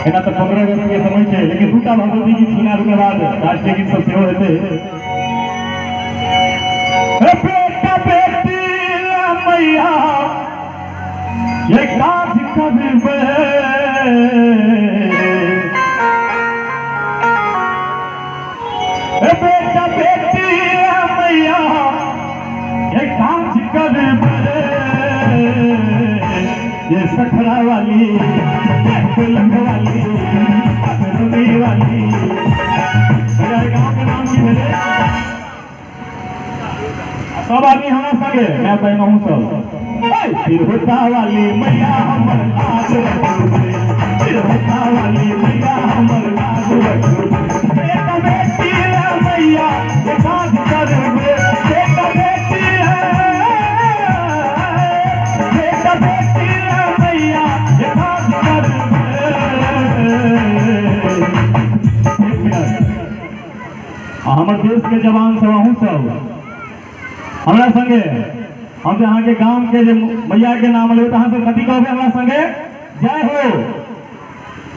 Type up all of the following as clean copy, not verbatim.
एना तऽ 15 अगस्त के समय छै, लेकिन दूटा भगवती गीत सुना के बाद राष्ट्रीय गीत सब सेहो हेतै। बेटा बेटी मैया ये काज करबै, बेटा बेटी मैया ये काज करबै, ये सखरा वाली लख वाली रुनी वाली। गाँव के नाम की भेलै? सब आदमी हमरा संगे, मैं बहनों सब। तिरहुता वाली मैया हमर लाज रखू, तिरहुता वाली मैया हमर लाज रखू, बेटा बेटी मैया ये काज करबै, बेटा बेटी बेटा बेटी मैया ये काज करबै। एक मिनट, हमर देश के जवान सब अहूँ सब हमरा संगे, हम जे अहाँके गाम के जे मैया के नाम लेबै तऽ अहाँ सब कथी कहबै हमरा संगे? जय हो।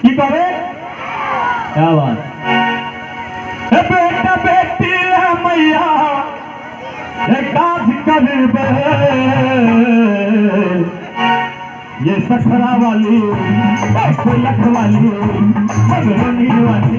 की कहबै? क्या बात। बेटा बेटी मैया ये काज करबै, ये सखरा वाली लख वाली मगरनी वाली।